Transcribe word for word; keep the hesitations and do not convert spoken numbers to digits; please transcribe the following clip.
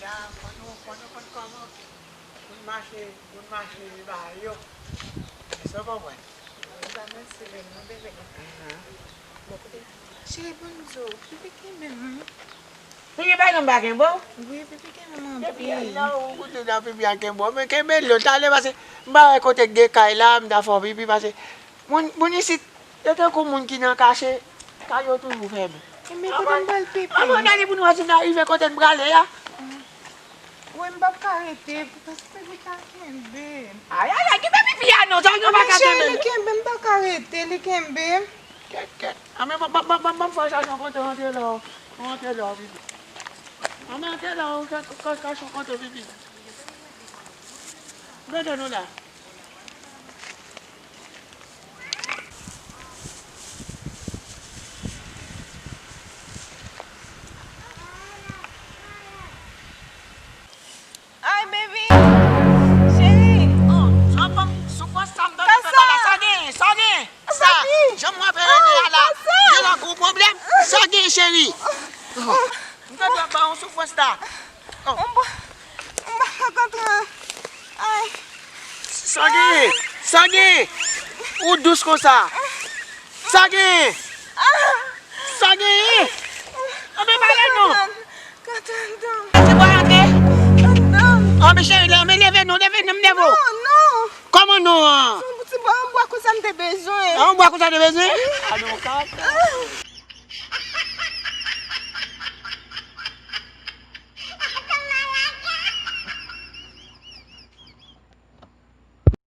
La, fò nou, fò nou konn kòman pou n mache, pou n mache ba yo. Èske w konprann? Mwen pa mèsi lè non, bebe. Ahan. Bon, kote, cheri, bon, m di w, pipi kenbe m wi. Pipi pa janm pa kenbe w? Wi, pipi kenbe m anpil. Depi yè la, ou koute nan pipi a kenbe w. Men kenbe l, talè pase, m pa wè kote k gen kay la, m ta fè w pipi, pase moun, moun isit, yo tankou moun ki nan kache, kay yo toujou fèmen. E men kote m pral pipi? Anvan, anvan, gade pou nou wè si n a rive kote n prale a. Wi, m p ap ka rete, paske pipi ka kenbe m. Ay, ay, ay, kenbe pipi a non, sa nou pa ka kenbe. Cheri, li kenbe m, m pa ka rete, li kenbe m. Kèt, kèt. A men, ban, ban, ban, ban, ban m fè w chache yon kote w antre la, w antre la, pipi. A men, antre la, w ka, ka, ka chache yon kote w pipi. Gade nou la. Ay, baby! Cheri! Oh, sa pa m soufrans sa m tande fè la. Sa gen, sa gen. Sa, jan m wè Rene a la, gen lòt gwo pwoblèm. Sa gen, cheri. Oh, m tande ap ba yon soufrans la. Oh. M pa, m pa ka kontre. Ay. Sa gen? Sa gen? Ou dous konsa? Sa gen? Sa gen? Anben pale non. Ka tann, tann. Ti bwa antre? Tann, tann. Anben cheri, anben leve non, leve non, m leve w. Non, non. Kòman non an? Se yon ti bwa, yon bwa konsa m te bezwen. Yon bwa konsa w te bezwen? Wi. A non, ka tann.